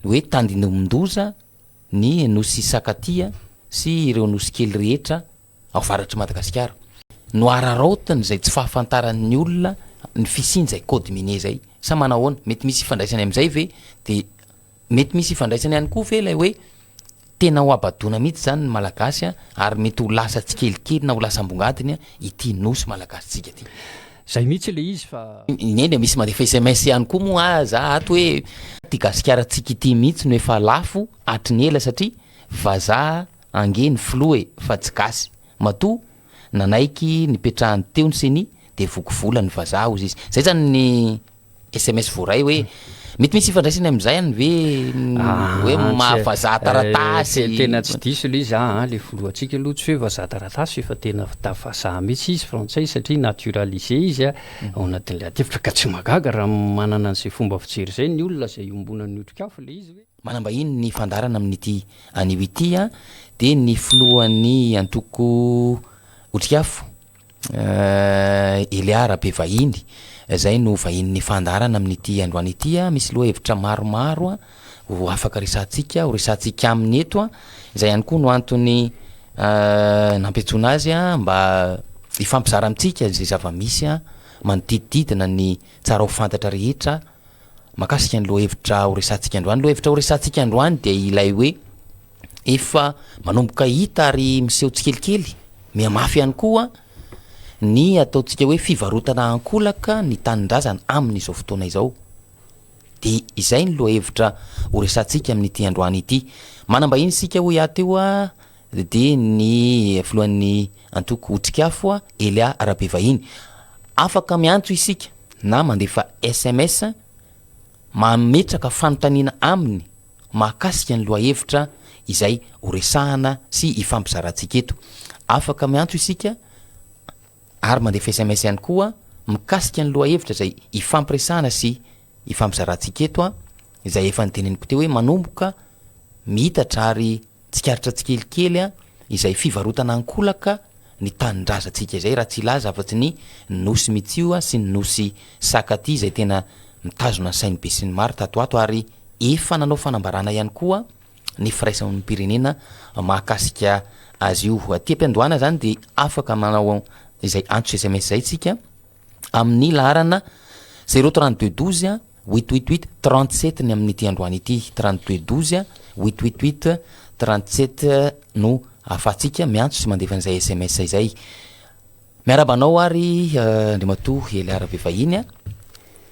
hoe tandindomin-doza ny Nosy Sakatia sy ireo nosy kely rehetra ao avaratr'i Madagasikara. Noararaotiny izay tsy fahafantaran'ny olona ny fisian'izay code minier izay. Sa manahoana? Mety misy ifandraisany amin'izay ve? Dia mety misy ifandraisany ihany koa ve ilay hoe tena ho habadoana mihitsy izany ny Malagasy ary mety ho lasa tsikelikely na ho lasa ambongadiny ity nosy malagasintsika ity? Zay mihitsy le izy fa. Neny a, misy mandefa sms ihany koa moa aza ato hoe ity gasikarantsika ity mihitsy no efa lafo hatry ny ela satria vazaha ange ny filoha e fa tsy gasy, matoa nanaiky nipetrahany teo ny ceni de voky vola ny vazaha hozy izy, zay zany ny sms voaray hoe mety misy ifandraisany amin'izay any ve hoe maha vazaha taratasy. Tena tsy diso le izy aa, le filohantsika aloha tsy hoe vazaha taratasy fa tena vazaha mihitsy izy, frantsay satria naturalisé izy ao anatin'ilay adihevitra ka tsy mahagaga raha manana an'izay fomba fijery izay ny olona izay iombonan'ny otrikafo le izy hoe. Manambahiny ny fandaharana amin'ity anio ity dia ny filohan'ny antoko Otrikafo, Elia Rabevahiny, izay no vahinin'ny fandaharana amin'ity androany ity. Misy lohahevitra maromaro ho afaka resahantsika, ho resahantsika aminy eto. Izay ihany koa no antony nampiantsoana azy mba hifampizara amintsika izay zava-misy manodidididina ny tsara ho fantatra rehetra mahakasika ny lohahevitra ho resahantsika androany. Lohahevitra ho resahantsika androany dia ilay hoe efa manomboka hita ary miseho tsikelikely, mihamafy ihany koa ny ataontsika hoe fivarotana ankolaka ny tanindrazana amin'izao fotoana izao. Dia izay ny lohahevitra ho resahantsika amin'ity androany ity. Manam-bahiny isika hoy aho teo dia ny filohan'ny antoko Otrikafo, Elia Rabevahiny. Afaka miantso isika na mandefa sms mametraka fanontaniana aminy mahakasika ny lohahevitra izay horesahana sy hifampizarantsika eto. Afaka miantso isika ary mandefa sms ihany koa mikasika ny lohahevitra izay hifampiresahana sy hifampizarantsika eto, izay efa noteneniko teo hoe manomboka miitatra ary Tsikaritra tsikelikely izay fivarotana ankolaka ny tanindrazantsika izay raha tsy hilaza afa-tsy ny Nosy Mitsio sy ny Nosy Sakaty izay tena mitazona ny sain'ny besinimaro tato ho ato ary efa nanao fanambarana ihany koa ny firaisamonim-pirenena mahakasika azy io. Aty am-piandohana izany dia afaka manao izay antso sms izay isika amin'ny laharana zéro 32 12 huit huit huit 37 ny amin'ity androany ity. 32 12 huit huit huit 37 no ahafahantsika miantso sy mandefa an'izay sms izay. Miarahaba anao ary Andriamatoa Elia Rabevahiny a.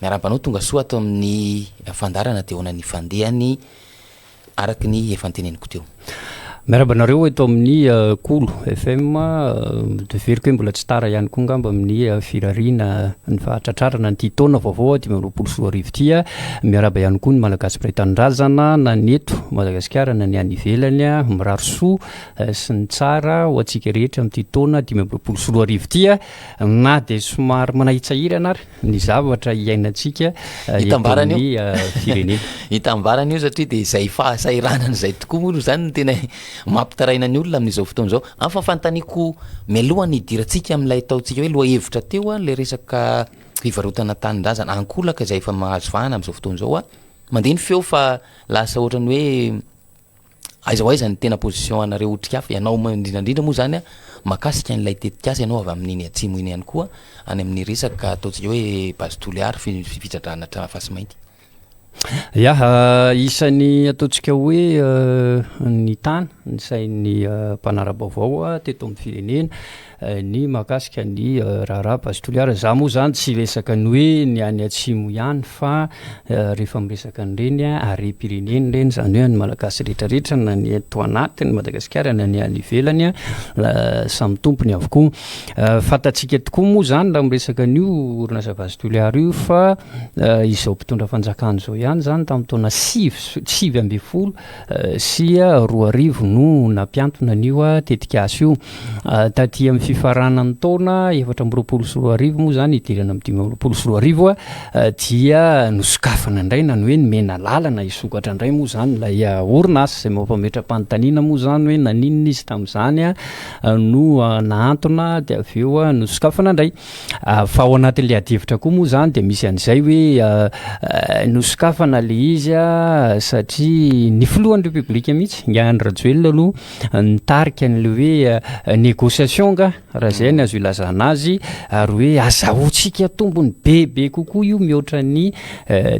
Miarahaba anao tonga soa ato amin'ny fandaharana dia ahoana ny fandehany Araka ny efa noteneniko teo. Miarahaba anareo eto amin'ny Kolo FM. Heveriko hoe mbola tsy tara ihany koa angamba amin'ny firariana ny fahatratrarana an'ity taona vaovao 2025 ity. Miarahaba ihany koa ny Malagasy mpiray tanindrazana na ny eto Madagasikara na ny any ivelany. Mirary soa sy ny tsara ho antsika rehetra amin'ity taona 2025 ity na dia somary manahitsahirana ary. ny zavatra iainantsika eto amin'ny firenena. Itambarana io satria dia izay fahasahiranana izay tokoa moa izany no tena mampitaraina ny olona amin'izao fotoana izao. Amin'ny fahafantaniako mialohan'ny hidirantsika amin'ilay ataontsika hoe lohahevitra teo ilay resaka fivarotana tanindrazana ankolaka izay efa mahazo vahana amin'izao fotoana izao, mandeha ny feo fa lasa ohatran'ny hoe Aiza ho aiza ny tena position anareo otrikafo, ianao indrindra indrindra moa zany mahakasika an'ilay tetikasa ianao avy amin'iny atsimo iny ihany koa any amin'ny resaka ataontsika hoe base Toliara fitrandrahana trano fasimainty. Ya, isan'ny ataontsika hoe ny tany ny sain'ny mpanara-baovao teto amin'ny firenena ny mahakasika ny raharaha Base Toliara. Za moa zany tsy hiresaka ny hoe ny any atsimo ihany fa rehefa miresaka an'ireny harem-pirenena ireny, izany hoe an'ny Malagasy rehetrarehetra na ny eto anatin'i Madagasikara na ny any ivelany, samy tompony avokoa. Fantatsika tokoa moa zany raha miresaka an'io orinasa Base Toliara io fa izao mpitondra fanjakana izao ihany zany tamin'ny taona sivy 2019 no. no nampiantona an'io tetikasa io. Taty amin'ny fifaranan'ny taona 2024 moa izany, hidirana amin'ny 2025 dia nosokafana indray na ny hoe nomena lalana hisokatra indray moa izany ilay orinasa, izay mampametra-panontaniana moa izany hoe naninona izy tamin'izany no nahantona dia avy eo nosokafana indray. Fa ao anatin'ilay adihevitra koa moa izany dia misy an'izay hoe nosokafana ilay izy satria ny filohan'ny Repoblika mihitsy, Ingahy Andry Rajoelina no nitarika an'ilay hoe négociation angaha raha izay ny azo ilazana azy, ary hoe azahoantsika tombony bebe kokoa io mihoatra ny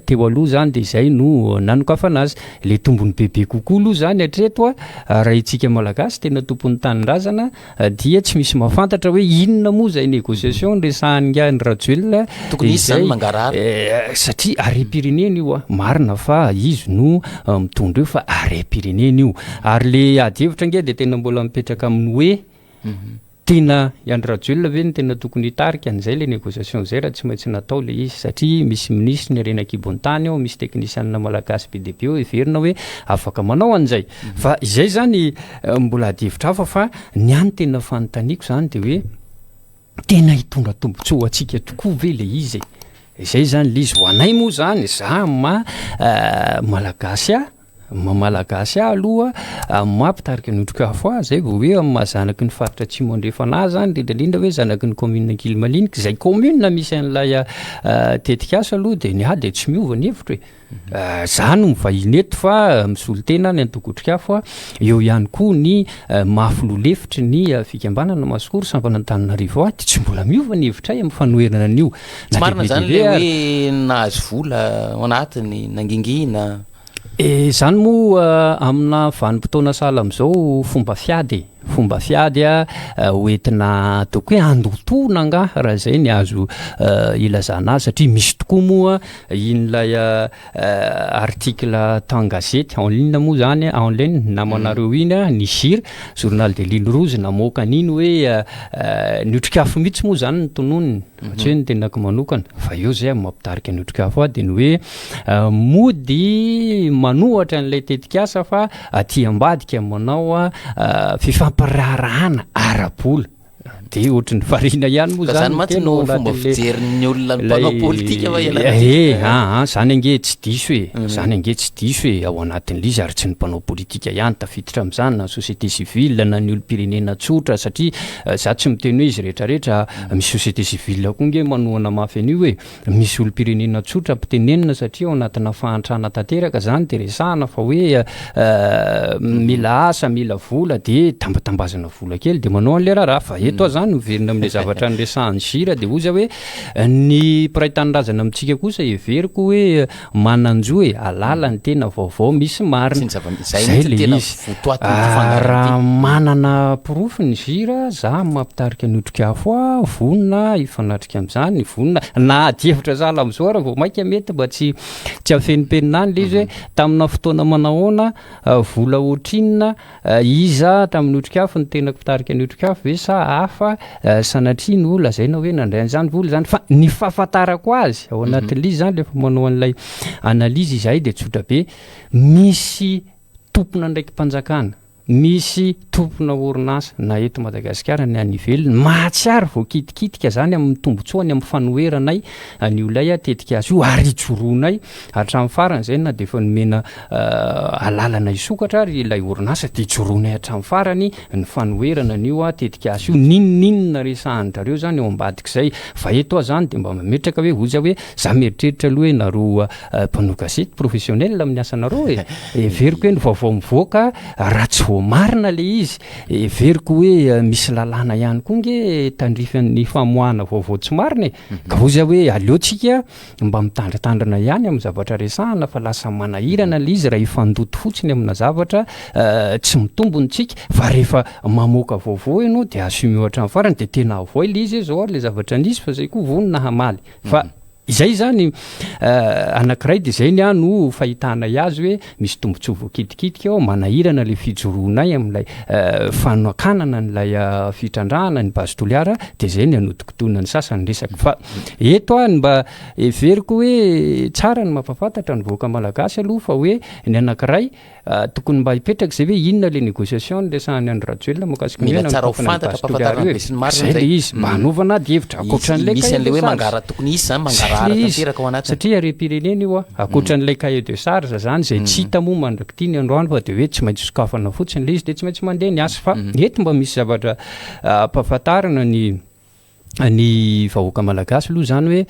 teo aloha izany dia izay no nanokafana azy. Ilay tombony bebe kokoa aloha izany hatreto raha isika Malagasy tena tompon'ny tanindrazana dia tsy misy mahafantatra hoe inona moa izay négociation niresahan'ingahy Andry Rajoelina. Tokony hisy izany mangarahara. Eh, satria harem-pirenena io a, marina fa izy no eh, mitondra io fa harem-pirenena io. Ary le ady hevitra ange dia tena mbola mipetraka amin'ny hoe mhm. tena i Andry Rajoelina ve no tena tokony hitarika an'izay le négociation izay raha tsy maintsy natao le izy satria misy minisitry ny harena an-kibon'ny tany ao, misy teknisianina malagasy be dia be ao heverina hoe afaka manao an'izay. Fa izay zany mbola adihevitra hafa fa ny ahy ny tena fanontaniako zany de hoe tena hitondra tombontsoa ho antsika tokoa ve le izy e? Izay zany le izy, ho anay moa zany za maha malagasy ahy, maha malagasy ahy aloha, amin'ny maha mpitarika ny Otrikafo ahy, zay vao hoe amin'ny maha zanaky ny faritra Atsimo Andrefana ahy zany, indrindra indrindra hoe zanaky ny commune Ankilimaliniky, izay commune misy an'ilay tetikasa aloha de ny ahy de tsy miova ny hevitro e. Za no mivahiny eto fa misolo tena ny antoko Otrikafo a, eo ihany koa ny maha filoha lefitry ny fikambanana Masikoro sampana Antananarivo ahy, dia tsy mbola miova ny hevitray amin'ny fanoherana an'io. Tsy marina zany le hoe nahazo vola ao anatiny, nangingina. E, zany moa amina vanim-potoana sahala amin'izao fomba fiady e, fomba fiady ho entina ataoko hoe handotoana angaha raha izay ny azo ilazana azy satria misy tokoa moa iny ilay article tan-gazety en ligne moa zany en ligne namanareo iny ny JIR, Journal de l'Île Rouge namoaka an'iny hoe ny otrikafo mihitsy moa zany ny tononiny fa tsy hoe ny tenako manokana fa eo zay amin'ny mampitarika ny otrikafo ahy dia ny hoe Mody manohatra an'ilay tetikasa fa aty ambadika manao fifampiraharahana ara-bola. Dia ohatry ny variana ihany moa zany. Zany mantsy no fomba fijerin'ny olona ny mpanao politika fa ialana tsiny. Eh, ah, ah, zany ange tsy diso e. Mhm. Zany ange tsy diso e ao anatin'ilay izy ary tsy ny mpanao politika ihany tafiditra amin'izany na ny société civile na ny olom-pirenena tsotra satria eh, za tsy miteny hoe izy rehetrarehetra misy société civile koa ange manohana mafy an'io e. Misy olom-pirenena tsotra ampitenenina satria ao anatina fahantrana tanteraka zany de resahana fa hoe mila asa, mila vola de tambatambazana vola kely de manao an'le raharaha. Fa eto aho zany miverina am'le zavatra niresahan'i Gira de hoy za hoe ny mpiray tanindrazana amintsika kosa heveriko hoe manan-jo e, halala ny tena vaovao misy marina. Sy ny zava-misy. Zay mihitsy no tena votoatin'ity fandaharana ity. Raha manana porofo ny Gira, za mampitarika ny otrikafo aho, vonona hifanatrika amin'izany, vonona na ady hevitra sahala amin'izao ary vao mainka mety mba tsy tsy hafenimpenina any ilay izy hoe tamina fotoana manahoana, vola ohatrinona, iza tamin'ny otrikafo no tena mpitarika ny otrikafo ve sa hafa, sanatria no lazaina hoe nandray an'izany vola izany fa ny fahafantarako azy ao anatin'ilay izy izany rehefa manao an'ilay analyse izahay dia tsotra be, Misy tompon'andraiki-panjakana, misy tompona orinasa na eto Madagasikara na any ivelany mahatsiaro voakitikitika izany amin'ny tombotsoany amin'ny fanoheranay an'io ilay tetikasa io ary ijoroanay hatramin'ny farany izay na dia efa nomena alalana hisokatra ary ilay orinasa dia ijoroanay hatramin'ny farany ny fanoherana an'io tetikasa io n'inon'inona resahan-dRareo izany ao ambadik'izay fa eto aho izany dia mba mametraka hoe hoy za hoe za mieritreritra aloha hoe nareo Mpanao gazety professionnel amin'ny asanareo e! Heveriko hoe ny vaovao mivoaka raha tsy voamarina le izy, heveriko hoe misy lalàna ihany koa nge tandrify an'ny famoahana vaovao tsy marina e! Ka hoy za hoe aleo tsika mba mitandritandrina ihany amin'ny zavatra resahana fa lasa manahirana le izy raha hifandoto fotsiny amina zavatra tsy mitombina tsika fa rehefa mamoaka vaovao ianao de assumeo hatramin'ny farany de tena avoay le izy hoe zao ary le zavatra nisy fa zay koa vonona hamaly fa. Izay izany anankiray dia izay ny ahy no fahitanay azy hoe misy tombontsoa voakitikitika ao, manahirana ilay fijoroanay amin'ilay fanokanana an'ilay fitrandrahana ny Base Toliara dia izay ny hanodinkodinan'ny sasany resaka. Fa eto aho ny mba heveriko hoe tsara ny mampahafantatra ny vahoaka malagasy aloha fa hoe ny anankiray Tokony mba hipetraka izay hoe inona ilay négociation niresahan'i Andry Rajoelina mahakasika ny hoe Mila tsara ho nanokafana ny fantatra Base Toliara ampahafantarina io ny e. besinimaro Izay zany ilay zay. izy, mba hanaovana ady hevitra Hisy ankoatran'ilay misy cahier an'ilay de hoe charge. mangara tokony hisy zany Izay mangarahara ilay izy, tanteraka ao anatiny. satria harem-pirenena io a, ankoatran'ilay cahier de charge zany izay tsy hita moa mandrak'ity ny androany fa dia hoe tsy maintsy sokafana fotsiny ilay izy dia tsy maintsy mandeha ny asa fa eto mba misy zavatra ampahafantarina ny ny vahoaka malagasy aloha izany hoe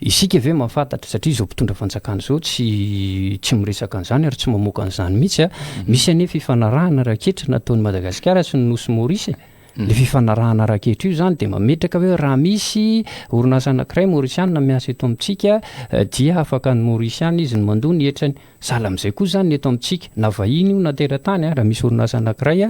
isika ve mahafantatra satria izao mpitondra fanjakana izao tsy tsy miresaka an'izany ary tsy mamoaka an'izany mihitsy a. Misy anie fifanarahana ara-ketra nataon'i Madagasikara sy ny Nosy Maurice e. Le fifanarahana ara-ketra io izany dia mametraka hoe raha misy orinasa anankiray maorisianina miasa eto amintsika dia afaka any Maurice any izy no mandoa ny hetrany. Sahala amin'izay koa izany ny eto amintsika, na vahiny io na teratany, raha misy orinasa anankiray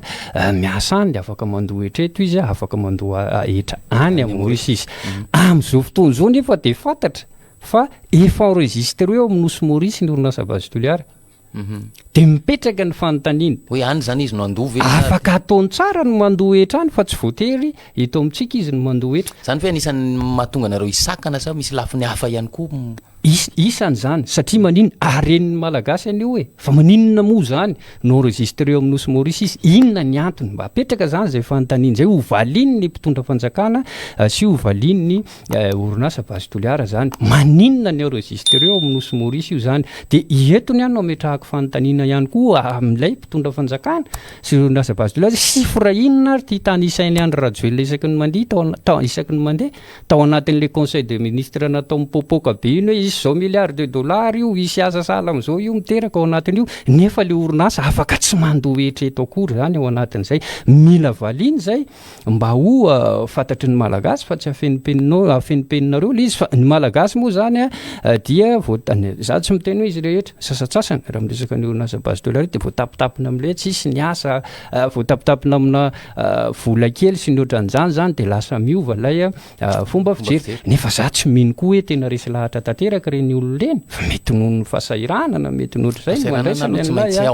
miasa any dia afaka mandoa hetra eto izy, afaka mandoa hetra any amin'ny Maurice izy. Amin'izao fotoana izao nefa dia fantatra fa efa enregistré ao amin'ny Nosy Maurice ny orinasa Base Toliara. Dia mipetraka ny fanontaniana. Hoe any izany izy no handoa ve sa? Afaka ataony tsara ny mandoa hetra any fa tsy voatery eto amintsika izy no mandoa hetra. Izany ve anisan'ny mahatonga anareo hisakana sa misy lafiny hafa ihany koa? Is, isany izany, satria maninona, haren'ny Malagasy anie io e, fa maninona moa izany no enregistré eo amin'ny Nosy Maurice izy, inona ny antony? Mba apetraka izany izay fanontaniana izay, ho valian'ny mpitondra fanjakana sy ho valian'ny orinasa Base Toliara izany, maninona ny enregistré eo amin'ny Nosy Maurice io izany? Dia eto ny ahy no ametrahako fanontaniana ihany koa amin'ilay mpitondra fanjakana sy ireo orinasa Base Toliara, chiffre inona ary ity tanisain'i Andry Rajoelina isaky ny mandihy tao, tao, isaky ny mandeha? Tao anatin'ilay conseil de ministre natao mipoapoaka be iny hoe hisy izao milliard de dollars io, hisy asa sahala amin'izao io miteraka ao anatin'io, nefa ilay orinasa afaka tsy mandoa hetra eto akory izany ao anatin'izay. Mila valiana izay mba ho fantatry ny Malagasy fa tsy afenimpeninao, afenimpeninareo ilay izy fa ny Malagasy moa izany dia vao, za tsy miteny hoe izy rehetra, sasantsasany raha miresaka ny orinasa base dollar dia voatapitapina amin'ilay hoe tsisy ny asa, voatapitapina amina vola kely sy ny ohatran'izany zany de lasa miova ilay fomba fijery. Nefa za tsy mino koa hoe tena resy lahatra tanteraka ireny olona ireny fa mety noho ny fahasahiranana, mety noho ohatr'izay no andraisany an'ilay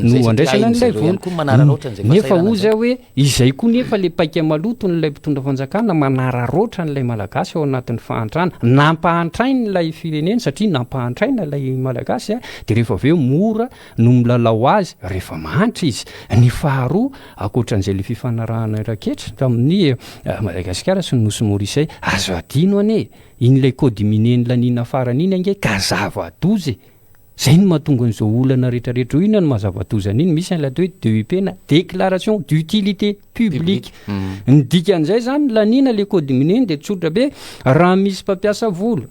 no andraisany an'ilay vola. Nefa hoy aho hoe izay koa nefa le paika maloton'ilay mpitondra fanjakana manararaotra an'ilay Malagasy ao anatin'ny fahantrana. Nampahantrainy ilay firenena satria nampahantraina ilay Malagasy de rehefa avy eo mora no milalao azy rehefa mahantra izy. Ny faharoa, ankoatran'izay ilay fifanarahana ara-ketra tamin'ny Madagasikara sy ny Nosy Maurice izay, azo adino anie iny ilay code minier nilaniana farany iny ange ka zava-doza e! Izay no mahatonga an'izao olana rehetrarehetra izao, inona no maha zava-doza an'iny? Misy an'ilay atao hoe DUP na déclaration d'utilité publique. Ny dikan'izay izany, laniana ilay code minier iny dia tsotra be, raha misy mpampiasa vola,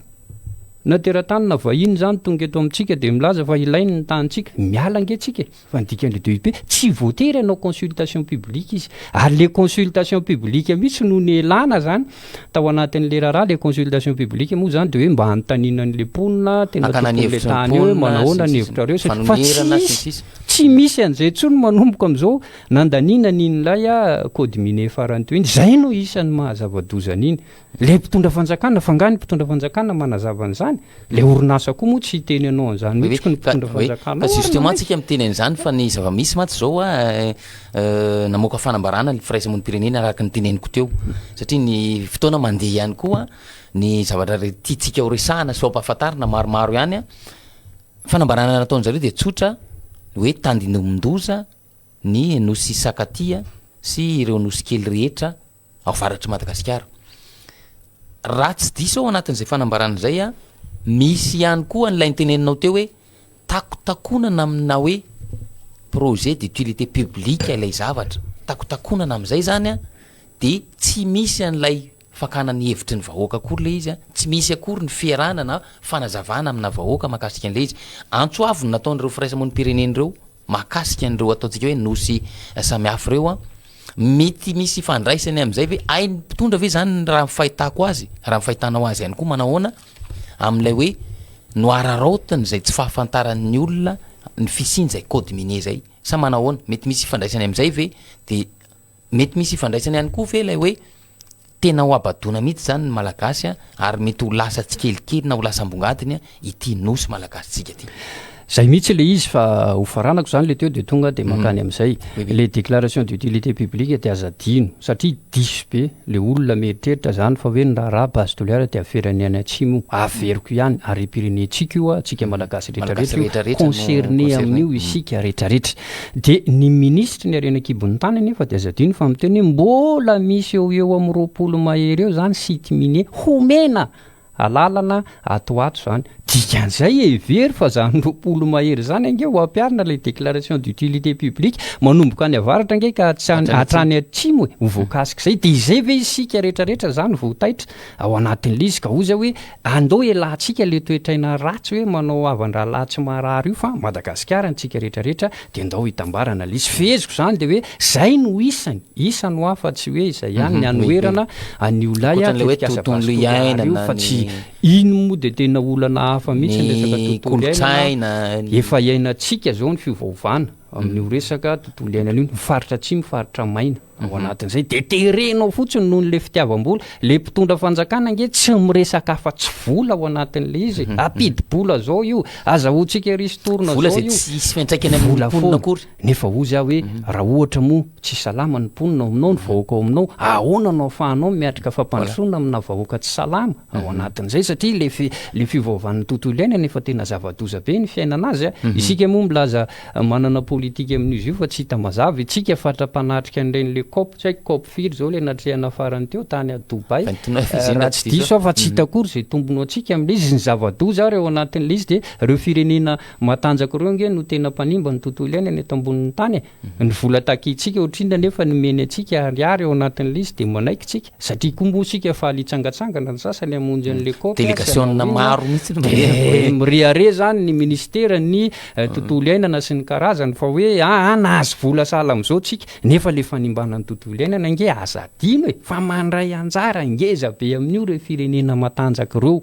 Na teratany na vahiny izany tonga eto amintsika dia milaza fa ilainy ny tanintsika, miala ange tsika e! Fa ny dikan'ilay DUP, tsy voatery hanao consultation publique izy. Ary le consultation publique mihitsy no nialana zany tao anatin'ilay raharaha, le consultation publique moa zany dia hoe mba hanontaniana an'ilay mponina tena Hakana ny tompon'ilay hevitry ny tany eo hoe mponina manahoana sy ny ny sisa, hevitrareo sy fa tsy fanonerana sy ny misy, sisa. tsy misy an'izay intsony manomboka amin'izao nandaniana an'in'ilay code minier farany teo iny, izay no isan'ny maha zava-doza an'iny. Ilay mpitondra fanjakana, fa nga ny mpitondra fanjakana manazava an'izany? Ilay orinasa koa moa tsy hiteny anao an'izany mihitsy ko ny mpitondra fanjakana Ka ao ary justement manaiky. tsika miteny an'izany fa ny zava-misy mantsy zao a, namoaka fanambarana ny firaisamonim-pirenena araka ny teneniko teo, satria ny fotoana mandeha ihany koa, ny zavatra re- tiantsika ho resahana sy ho ampahafantarina maromaro ihany a, fanambarana nataon-jareo dia tsotra, hoe tandindomin-doza ny nosy Sakatia sy ireo nosy kely rehetra ao avaratr'i Madagasikara. Raha tsy diso ao anatin'izay fanambarana izay an, misy ihany koa an'ilay noteneninao teo hoe takotakonana amina hoe projet d'utilité publique ilay zavatra, takotakonana amin'izay izany an, dia tsy misy an'ilay fakana ny hevitry ny vahoaka akory ilay izy an, tsy misy akory ny fiarahana na fanazavana amina vahoaka mahakasika an'ilay izy. Antso avo no nataon'ireo firaisamonim-pirenena ireo mahakasika an'ireo ataontsika hoe nosy samihafa ireo an, Mety misy ifandraisany amin'izay ve? Hain'ny mpitondra ve izany raha ny fahitako azy, raha ny fahitanao azy ihany koa manahoana amin'ilay hoe noararaotiny izay tsy fahafantaran'ny olona ny fisian'izay code minier izay sa manahoana? Mety misy ifandraisany amin'izay ve? De mety misy ifandraisany ihany koa ve ilay hoe. Tena ho habadoana mihitsy izany ny Malagasy ary mety ho lasa tsikelikely na ho lasa ambongadiny ity Nosy Malagasintsika ity. Zay mihitsy le izy fa ho faranako zany le teo de tonga de mankany amizay. Le déclaration d'utilité publique de aza adino satria diso be le olona mieritreritra zany fa hoe ny raharaha base toliara de averany any atsimo io. Averiko ihany harem-pirenentsika io antsika malagasy retraretra io, concerné amin'io isika retraretra. De ny minisitry ny harena an-kibon'ny tany anefa de aza adino fa miteny hoe mbola misy eo ho eo amin'ny 20 mahery eo zany site minier homena Alalana ato ho ato izany. Dikan'izay hevero fa izany 20 mahery izany ange ho ampiharina ilay déclaration d'utilité publique manomboka any avaratra ange ka hatrany atsimo e, ho voakasik'izay. Dia izay ve isika rehetrarehetra izany vao taitra ao anatin'ilay izy ka hoy zay hoe andao ialatsika ilay toetraina ratsy hoe manao havan-drahalahy tsy marary io fa Madagasikara ny tsika rehetrarehetra dia ndao hitambarana ilay izy. Feheziko izany dia hoe izay no isany. Isa no hafa tsy hoe izay ihany ny anoherana an'io lay tetikasa Base Toliara io fa tsy iny moa dia tena olana hafa mihitsy ny resaka tontolo iainana, efa iainantsika izao ny fiovaovana amin'io resaka tontolo iainana io, ny faritra atsimo faritra maina ao anatin'izay dia terenao fotsiny noho n'ilay fitiavam-bola, ilay mpitondra fanjakana ange tsy miresaka afa-tsy vola ao anatin'ilay izy e, ampidi-bola zao io, azahoantsika ristourne zao io, vola izay tsy hisy fiantraikany amin'ny mponina akory. Nefa hozy aho hoe, raha ohatra moa tsy salama ny mponina ao aminao, ny vahoaka ao aminao, ahoana no ahafahanao miatrika fampandrosoana amina vahoaka tsy salama ao anatin'izay? Satria ilay fi, ilay fiovaovan'ny tontolo iainana efa tena zava-doza be ny fiainana azy a. Isika moa milaza manana politika amin'izy io fa tsy hita mazava. Isika fatra-panatrika an'ireny le cop, tsy haiko cop firy izao ilay natrehana farany teo tany à Dubaï, raha tsy diso aho fa tsy hita akory izay tombony ho antsika amin'ilay izy. Ny zava-doza ary ao anatin'ilay izy dia ireo firenena Matanjaka ireo ange no tena mpanimba ny tontolo iainana eto ambonin'ny tany e! Ny vola takintsika ohatrinona nefa nomeny antsika ariary ao anatin'ilay izy dia manaiky tsika, satria koa moa isika faly hitsangatsangana ny sasany hamonjy an'ilay cop sy Délégation hanao inona, maro mihitsy no dia mandeha. mirehareha izany ny ministera ny tontolo iainana sy ny karazany fa hoe aa nahazo vola sahala amin'izao tsika, nefa ilay fanimbana ny tontolo iainana ange aza adino e! Fa mandray anjara ngeza be amin'io ireo firenena matanjaka ireo.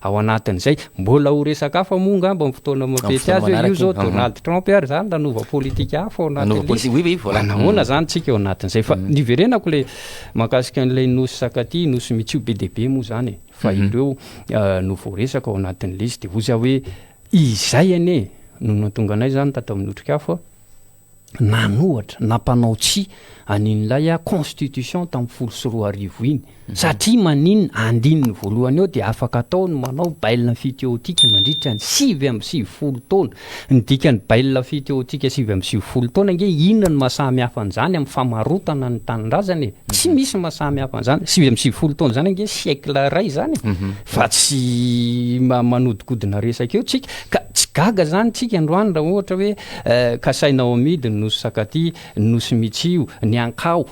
Ao anatin'izay, mbola ho resaka hafa moa angamba amin'ny fotoana mampety azy hoe io zao Donald Trump ary zany nanova politika hafa ao anatin'ilay izy. Manahoana zany tsika ao anatin'izay? Fa niverenako ilay mahakasika an'ilay nosy Sakatia, nosy Mitsio, be dia be moa zany e, fa ireo no voaresaka ao anatin'ilay izy. Dia hoy aho hoe izay anie no nahatonga anay zany tato amin'ny Otrikafo nanohatra, nampanao tsia an'in'ilay constitution tamin'ny 2010 iny. Satria maninona? Andininy voalohany ao dia afaka atao ny manao bail amphithéotique mandritra ny 99 taona. Ny dikan'ny bail amphithéotique 99 taona ange inona no mahasamy hafa an'izany amin'ny famarotana ny tanindrazana e? Tsy misy mahasamy hafa an'izany. 99 taona izany ange siècle iray izany e. Fa tsy manodikodina resaka eo tsika. Ka tsy gaga izany tsika androany raha ohatra hoe Kasaina ao amidy ny nosy Sakatia, ny nosy Mitsio, ny Ankao,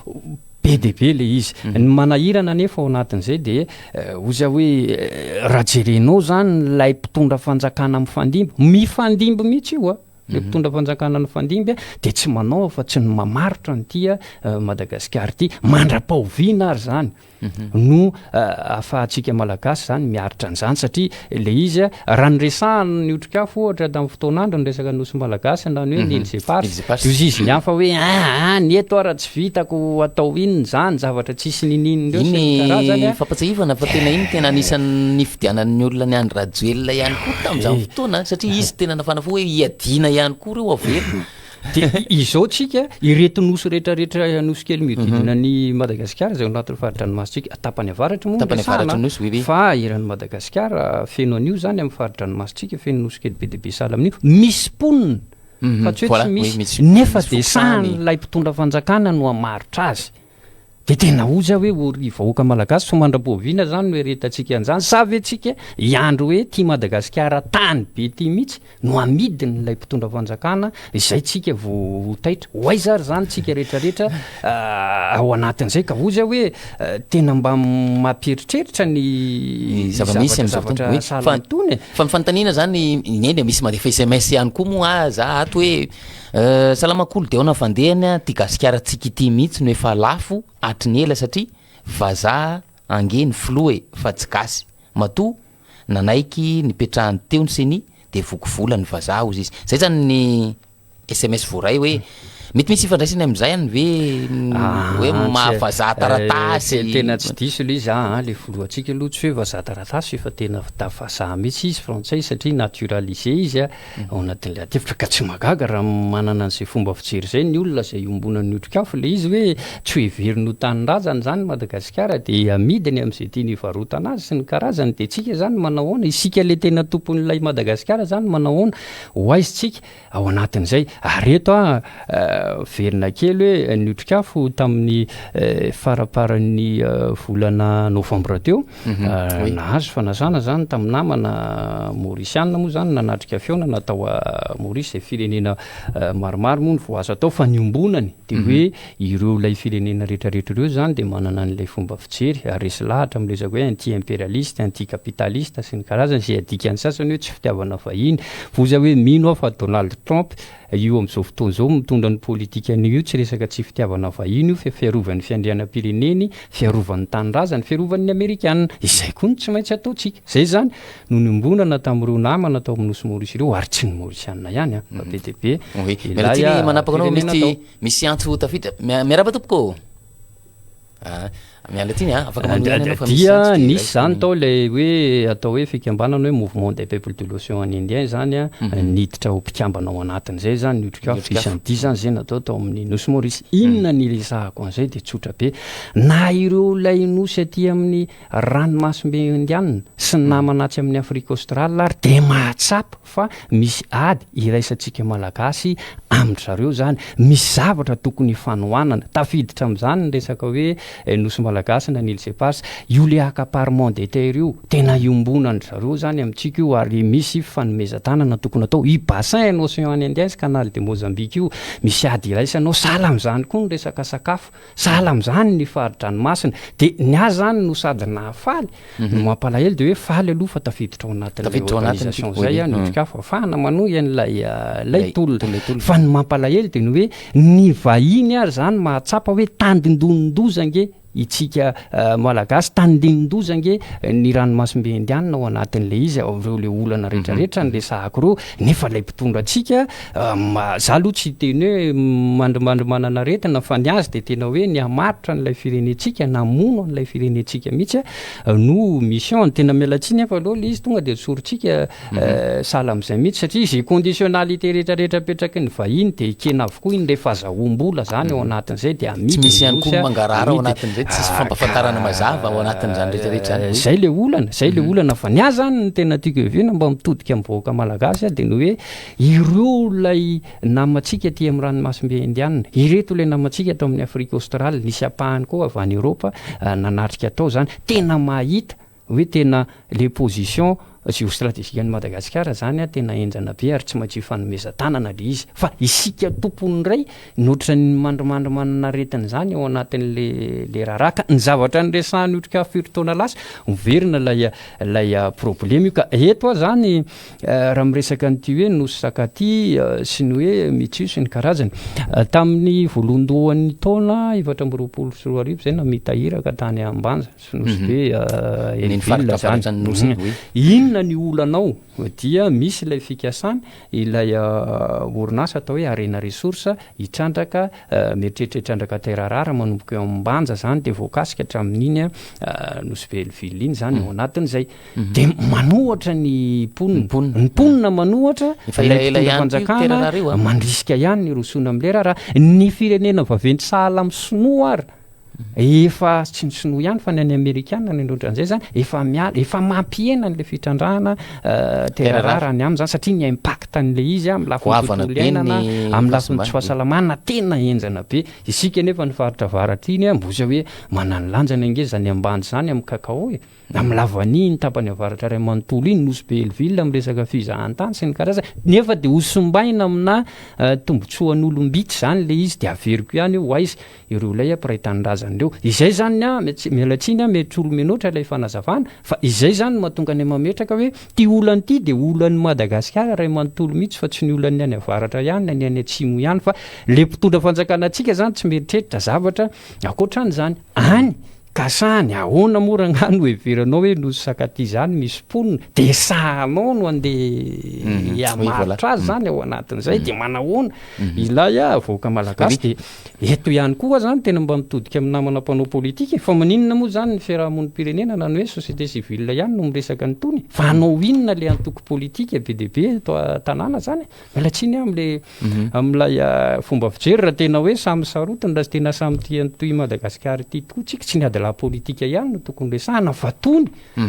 be dia be ilay izy. Ny manahirana anefa ao anatin'izay dia hoy aho hoe raha jerenao izany ilay mpitondra fanjakana mifandimby, mifandimby mihitsy io an, ilay mpitondra fanjakana nifandimby dia tsy manao afa-tsy ny mamarotra an'ity Madagasikara ity, mandra-pahoviana ary izany. no ahafahantsika Malagasy izany miaritra an'izany satria ilay izy raha niresahana ny otrikafo ohatra tamin'ny fotoan'andro ny resaka nosy Malagasy na ny hoe ny îles éparses dia hoy izy ny hafa hoe aa ny eto ara tsy vitako atao inona izany zavatra tsisy niniana ireo sy ny karazany Iny fampatsiahivana fa tena iny tena anisan'ny nifidianan'ny olona an'i Andry Rajoelina ihany koa tamin'izany fotoana satria izy tena nafana fo hoe hiadiana ihany koa ireo averina. Dia izao tsika, ireto nosy rehetrarehetra, nosy kely mihodidina an'i Madagasikara izay ao anatin'ny fari-dranomasintsika, tapany avaratra moa no Tapany resahana, avaratry ny nosy, oui, oui. fa eran'i Madagasikara feno an'io izany amin'ny fari-dranomasintsika, feno nosy kely be dia be sahala amin'io, misy mponina, fa tsy hoe Voilà, tsy oui, misy, misy, nefa misy dia fokontany. sahan'ilay mpitondra fanjakana no hamarotra azy. Dia tena hozy aho hoe ô ry vahoaka malagasy fa mandra-poaviana zany no eretantsika an'izany sa ve tsika hiandry hoe ty Madagasikara tany be ty mihitsy no amidiny ilay mpitondra fanjakana izay tsika vao ho taitra? Ho aiza ary zany tsika rehetrarehetra ao anatin'izay ka hozy aho hoe tena mba mampieritreritra ny Ny zava-misy amin'izao zavatra fotoana. Oui, sahala fa amin'itony e. fa ny fanontaniana zany eny e, misy mandefa sms ihany koa moa aza ato hoe Salama kolo de aona fandehany a, ty gasikara tsika ity mihitsy no efa lafo hatry ny ela satria vazaha ange ny filoha e fa tsy gasy, matoa nanaiky nipetrahany teo ny ceni de voky vola ny vazaha ozy izy, zay zany ny sms voaray hoe Mety misy ifandraisany amin'izay any ve hoe maha vazaha taratasy? Tena tsy diso ilay izy aa, ilay filohantsika aloha tsy hoe vazaha taratasy fa tena vazaha mihitsy izy, frantsay satria naturalisé izy ao anatin'ilay adihevitra ka tsy mahagaga raha manana an'izay fomba fijery izay ny olona izay iombonan'ny otrikafo ilay izy hoe tsy ho heveriny ho tanindrazana izany Madagasikara dia amidiny amin'izay tiany hivarotana azy sy ny karazany dia tsika izany manao ahoana? Isika ilay tena tompon'ilay Madagasikara izany manao ahoana? Ho aiza tsika? Ao anatin'izay, ary eto aho miverina kely hoe ny otrikafo tamin'ny faramparan'ny volana novambra teo, nahazo fanasana izany tamin'ny namana Maorisiana moa izany nanatrika fihaonana tao Maorisy, izay firenena maromaro moa no voaasa tao fa niombonany dia hoe ireo ilay firenena rehetrarehetra ireo izany dia manana an'ilay fomba fijery ary resy lahatra amin'ny resaka hoe anti-imperialiste, anti-capitaliste sy ny karazany izay adikan'ny sasany hoe tsy fitiavana vahiny. Voa hoe mino aho fa Donald Trump io amin'izao fotoana izao mitondra ny politikany io tsy resaka tsy fitiavana vahiny io fa fiarovany ny fiandrianam-pireneny, fiarovany ny tanindrazany, fiarovany ny amerikana. Izay koa no tsy maintsy ataontsika. Izay izany no niombonana tamin'ireo namana tao amin'ny Nosy Maorisy ireo ary tsy ny Maorisianina ihany an, fa be dia be ilay firenena tao. Misy antso tafiditra. Miarahaba tompoko ô! Ah, miala tsiny ah, afaka manohy ihany ianao fa misy Dia antso dia nisy raisiko izany ny. tao ilay hoe atao hoe fikambanana hoe Mouvement des Peuples de l'Océan Indien izany an, niditra ho mpikambana ao anatin'izay izany ny Otrikafo, Ny Otrikafo. isan'ny dihy izany izay natao tao amin'ny Nosy Maurice. Inona ny iresahako an'izay dia tsotra be, na ireo ilay nosy aty amin'ny ranomasimbe Indiana sy ny namana atsy amin'ny Afrique Australe ary dia mahatsapa fa misy ady iraisantsika Malagasy amin-dry zareo izany, misy zavatra tokony hifanohanana, tafiditra amin'izany ny resaka hoe Nosy Malagasy na ny Îles Éparses, io le accaparement des terres io, tena iombonandry zareo izany amintsika io ary misy fifanomezan-tanana tokony atao, io bassin an'Océan Indien sy Canal de Mozambique io, misy ady iraisana ao, sahala amin'izany koa ny resaka sakafo. Sahala amin'izany ny fari-dranomasina. Dia ny ahy izany no sady nahafaly no mampalahelo dia hoe faly aloha fa tafiditra ao anatin'ilay Tafiditra ao anatin'ny organisation izay oui. ny Otrikafo ahafahana manohy an'ilay ilay Ilay tolona. tolona, ilay tolona. Fa ny mampalahelo dia ny hoe ny vahiny ary izany mahatsapa hoe tandindonin-doza ange itsika Malagasy, tandindonin-doza ange ny ranomasimbe Indianina ao anatin'ilay izy, ao ireo ilay olana rehetrarehetra niresahako ireo, nefa ilay mpitondra antsika, za aloha tsy hiteny hoe mandrimandry manana aretina fa ny azy dia tena hoe ny hamaritra an'ilay firenentsika, namono an'ilay firenentsika mihitsy no mission-ny, tena miala tsiny aho fa aleo ilay izy tonga dia tsorintsika Sahala amin'izay mihitsy satria izay conditionnalité rehetra rehetra apetraky ny vahiny dia ekena avokoa iny rehefa azahoam-bola izany ao anatin'izay dia Tsy amidy misy ny ihany koa nosy a, mangarahara ao amidy. anatin'izay, tsisy fampahafantarana mazava ao anatin'izany rehetra rehetra izany hoe. Izay ilay olana, izay ilay olana fa ny ahy izany ny tena tiako heverina mba mitodika amin'ny vahoaka malagasy aho dia ny hoe ireo ilay namantsika aty amin'ny ranomasimbe indianina, ireto ilay namantsika ato amin'ny Afrique australe, nisy ampahany koa avy any Eoropa nanatrika tao izany, tena mahita hoe tena le position géostratégique an'i Madagasikara zany tena henjana be ary tsy maintsy ifanomezan-tanana le izy fa isika tompony indray no ohatran'ny mandrimandry manana aretina izany ao anatin'le le raharaha ka ny zavatra niresahan'ny otrikafo firy taona lasa miverina ilay ilay problema io ka eto aho zany raha miresaka an'ity hoe nosy Sakaty sy ny hoe Mitsio sy ny karazany tamin'ny voalohandohan'ny taona 2024 zay namita iraka tany Ambanja Sy Nosy Be, Ny Hell faritra Ville zany. avaratra ny Nosy, oui. Inona ny olana ao? Dia misy ilay fikasana, ilay orinasa atao hoe Harena Ressources hitrandraka, mieritreritra hitrandraka terre rare manomboka eo Ambanja zany dia voakasika hatramin'iny Nosy Be Hell Ville iny zany ao anatin'izay. Dia manohatra ny mponina. Ny mponina. Ny mponina manohatra, Efa ilay elaela mpitondra ihany koa io terre fanjakana rare io an. mandrisika ihany ny hirosoana amin'ilay raharaha. Ny firenena vaventy sahala amin'ny sinoa ary Efa tsy ny sinoa ihany fa ny any amerikana ny ohatran'izay zany efa miala, efa mampihena an'ilay fitrandrahana terre rare any aminy zany satria ny impact an'ilay izy amin'ny lafiny Goavana tontolo be iainana, ny amin'ny lafiny tsy fahasimbana. fahasalamana tena henjana be. Isika nefa ny faritra avaratra iny mbola hoe manana ny lanjany ange zany ambany zany amin'ny cacao e. Amin'ny lavanille iny tapany avaratra iray manontolo iny, Nosy Be Hell-Ville amin'ny resaka fizahantany sy ny karazany, nefa dia ho simbaina aminà tombotsoan'olom-bitsy izany ilay izy, dia averiko ihany hoe ho aiza ireo ilay mpiray tanindrazana ireo. Izay izany ny ahy, miala tsiny aho mety olo-menoatra ilay fanazavana, fa izay izany no mahatonga anay mametraka hoe ity olana ity dia olan'i Madagasikara iray manontolo mihitsy fa tsy ny olan'ny any avaratra ihany na ny any atsimo ihany, fa ilay mpitondra fanjakana antsika izany tsy mieritreritra zavatra ankoatran'izany. Any! Ka sany ahoana moa rangahy no heveranao hoe Nosy Sakatia izany misy mponina dia sahanao no andeha hamarotra azy izany ao anatin'izay dia manahoana ilay vahoaka malagasy dia eto ihany koa zany tena mba mitodika amin'ny namana mpanao politika e, fa maninona moa zany ny fiarahamonim-pirenena na ny hoe société civile ihany no miresaka an'itony fa hanao inona le antoko politika be dia be eto an-tanàna zany e? Miala tsiny aho amle amin'ilay fomba fijery raha tena hoe samy sarotiny raha tena samy tia an'ity Madagasikara ity tokoa tsika tsy ny adilahy politika ihany no tokony resahana fa tony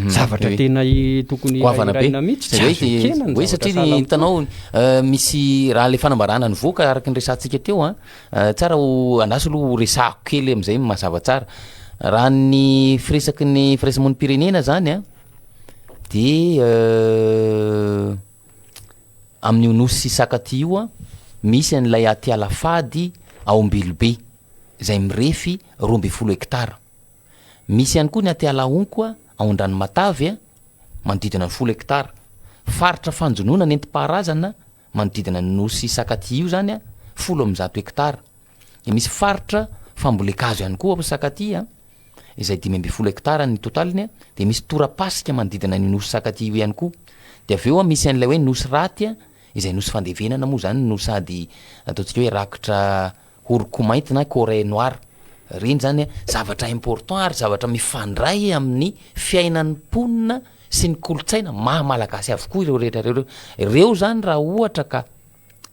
zavatra tena tokony Goavana be. hirahiraina mihitsy tsy azo ekena ny Hoe zavatra satria sahala ny amin'itony. hitanao misy raha le fanambarana nivoaka araka ny resahantsika teo an, tsara ho andraso aloha ho resahako kely am'zay mazava tsara. Raha ny firesaky ny firaisamonim-pirenena zany an de amin'io nosy Sakatia io an, misy an'ilay Atialafady ao Ambilobe izay mirefy 12 hektara. Misy ihany koa ny Atialahonko ao Andranomatavy manodidina ny folo hektara. Faritra fanjonoana nentim-paharazana manodidina ny nosy Sakatia io izany 110 hektara. Dia misy faritra fambolen-kazo ihany koa ao Sakatia izay 15 hektara ny totaliny, dia misy torapasika manodidina an'io nosy Sakatia io ihany koa. Dia avy eo misy an'ilay hoe nosy Raty izay nosy fandevenana moa izany no sady ataontsika hoe rakotra horoko mainty na corail noir. Ireny izany zavatra important ary zavatra mifandray amin'ny fiainan'ny mponina sy ny kolontsaina maha malagasy avokoa ireo rehetra ireo. Ireo izany raha ohatra ka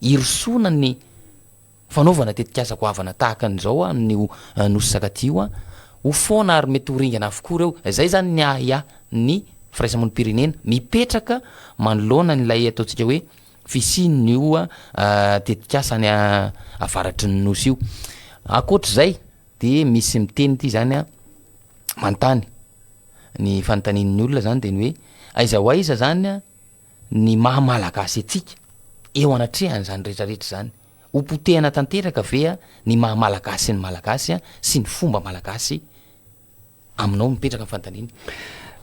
hirosoana ny fanaovana tetikasa goavana tahaka an'izao amin'io Nosy Sakatia io, ho foana ary mety ho ringana avokoa ireo. Izay izany ny ahiahin'ny firaisamonim-pirenena mipetraka manoloana an'ilay ataontsika hoe fisian'io tetikasa any avaratry ny Nosy io. Ankoatr'izay dia misy miteny ity izany manontany, ny fanontanian'ny olona izany dia ny hoe aiza ho aiza izany ny maha malagasy antsika eo anatrehan'izany rehetra rehetra izany? Ho potehana tanteraka ve ny maha malagasy ny malagasy sy ny fomba malagasy aminao? Mipetraka ny fanontaniana.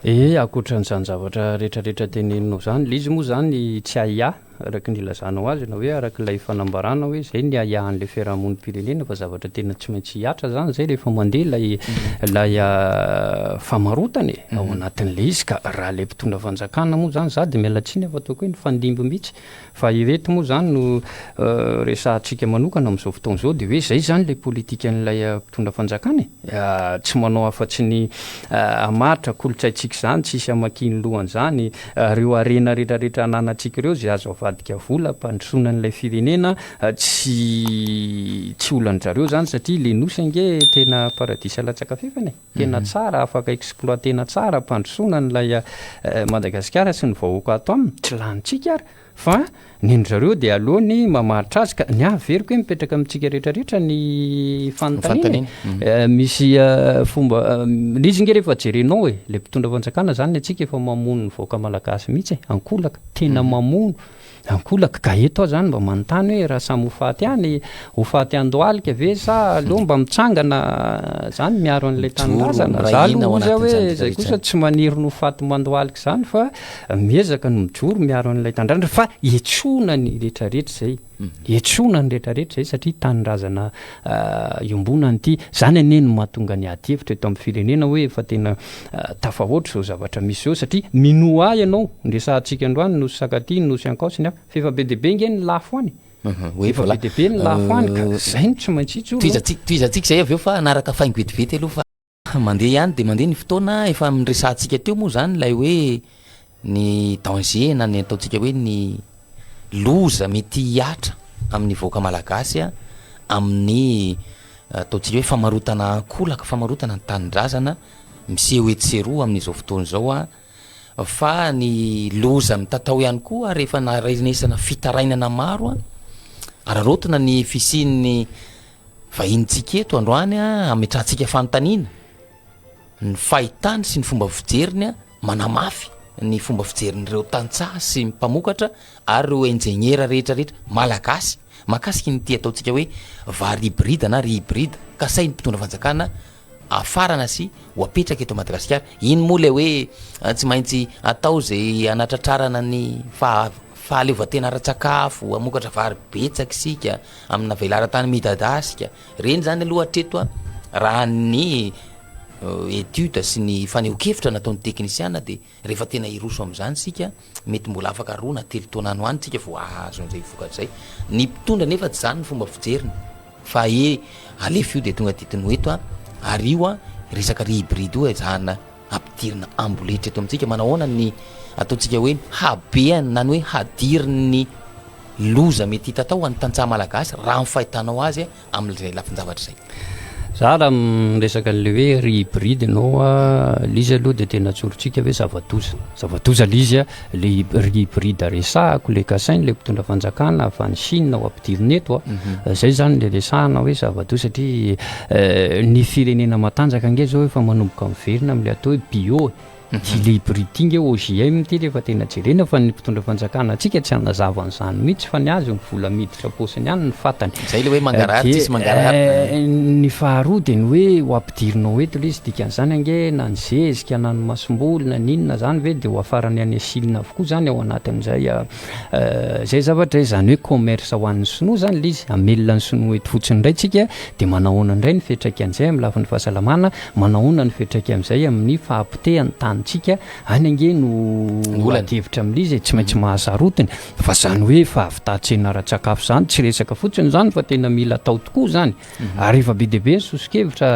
Ee, ankoatran'izany zavatra rehetrarehetra teneninao izany, ilay izy moa izany tsy ahiahy araka ny ilazanao azy na hoe araka ilay fanambarana hoe izay ny ahiahin'ilay fiarahamonim-pirenena fa zavatra tena tsy maintsy hihatra izany izay rehefa mandeha ilay ilay famarotana e, ao anatin'ilay izy ka raha ilay mpitondra fanjakana moa izany, za dia miala tsiny fa ataoko hoe nifandimby mihitsy Fa ireto moa izany no resahantsika manokana amin'izao fotoana izao dia hoe izay izany ilay politikan'ilay mpitondra fanjakana e! Tsy manao afa-tsy ny hamaritra kolontsaintsika izany, tsisy hamakiany loha an'izany, ireo harena rehetrarehetra ananantsika ireo izay azo avadika vola hampandrosoana an'ilay firenena, tsy tsy olan-dry zareo izany satria ilay nosy ange tena paradisa latsaka fefany e! Tena tsara, afaka exploiter-na tsara hampandrosoana an'ilay Madagasikara sy ny vahoaka ato aminy, tsy lanintsika ary fa ny an-dry zareo dia aleony mamaritra azy ka ny ahy averiko hoe mipetraka amintsika rehetra rehetra ny fanontaniana e. Misy fomba, ilay izy nge rehefa jerenao e, ilay mpitondra fanjakana zany ny antsika efa mamono ny vahoaka malagasy mihitsy e, ankolaka, tena mamono. Ankolaka, ka eto aho zany mba manontany hoe raha samy ho faty any, ho faty andohalika ve sa aleo mba mitsangana zany miaro an'ilay tanindrazana? Za aloha hozy aho hoe zay kosa tsy maniry ny ho faty mandohalika zany fa miezaka ny mijoro miaro an'ilay tanindrazana fa etsoina ny retraretra zay, etsoina ny retraretra zay satria tanindrazana iombonana ity. Zany anie no mahatonga ny ady hevitra eto amin'ny firenena hoe efa tena Tafahoatra izao zavatra misy izao satria minoa ahy ianao, ny resahantsika androany Nosy Sakatia, ny Nosy Ankaosy ny hafa, fa efa be dia be ange ny lafo any e. Efa be dia be ny lafo any ka izay no tsy maintsy hijoro. Tohizantsika izay avy eo fa hanaraka faingo vetivety aloha fa mandeha ihany dia mandeha ny fotoana, efa niresahantsika teo moa izany ilay hoe ny danger na ny ataontsika hoe ny loza mety hihatra amin'ny vahoaka malagasy amin'ny ataontsika hoe famarotana ankolaka, famarotana ny tanindrazana miseho etsy sy eroa amin'izao fotoana izao fa ny loza mitatao ihany koa rehefa naharenesana fitarainana maro araraotina ny fisian'ny vahinintsika eto androany hametrahantsika fanontaniana ny fahitany sy ny fomba fijeriny manamafy ny fomba fijerin'ireo tantsaha sy ny mpamokatra ary ireo injeniera rehetra rehetra malagasy mahakasika ny ity ataontsika hoe vary hybride na riz hybride kasain'ny mpitondra fanjakana afarana sy ho apetraka eto Madagasikara. Iny moa ilay hoe tsy maintsy atao izay hanatratrarana ny fahaleovantena ara-tsakafo, hamokatra vary betsaka isika amina velaran-tany midadasika. Ireny izany aloha hatreto raha ny. étude sy ny fanehoan-kevitra nataon'ny teknisiana dia rehefa tena hiroso amin'izany isika, mety mbola afaka roa na telo taona any ho any tsika vao hahazo an'izay vokatra izay. Ny mpitondra nefa tsy izany ny fomba fijeriny fa he alefa io dia tonga dia tno eto ary io an resaka riz hybride io ezahana ampidirina amboletra eto amintsika. Manao ahoana ny ataontsika hoe habeany na ny hoe hadirin'ny loza mety hitatao ho an'ny tantsaha malagasy raha ny fahitanao azy amin'izay lafin-javatra izay. Za raha miresaka an'le hoe riz hybride ianao a, le izy aloha de tena tsorintsika hoe zava-doza, zava-doza le izy a, le riz hybride resahako, le kasainy le mpitondra fanjakana avy any Chine ho ampidirina eto a, zay zany le resahana hoe zava-doza satria ny firenena matanjaka ange zao efa manomboka miverina am'le atao hoe bio e. Ity le hybride ity nge OJM ity rehefa tena jerena fa ny mpitondra fanjakana antsika tsy hanazava an'izany mihitsy fa ny azy ny vola miditra am-paosiny ihany ny fatany. Zay le hoe mangarahara tsisy mangarahara. Ny faharoa dia ny hoe ho ampidirinao eto le izy dikan'izany ange na ny zezika na ny masomboly na ny inona zany ve dia ho afarany any Chine avokoa zany ao anatin'izay zay zavatra izay, zany hoe commerce ho an'ny sinoa zany le izy, hamelona ny sinoa eto fotsiny indray tsika dia manahoana indray ny fiantraikan'izay amin'ny lafiny fahasalamana. Manahoana ny fiantraika amin'izay amin'ny fahapotehan'ny tanintsika? Any ange no ady hevitra amin'ilay izy e, tsy maintsy mahasarotiny. Fa izany hoe fahavitan-tsena ara-tsakafo izany, tsy resaka fotsiny izany fa tena mila atao tokoa izany. Ary efa be dia be ny soso-kevitra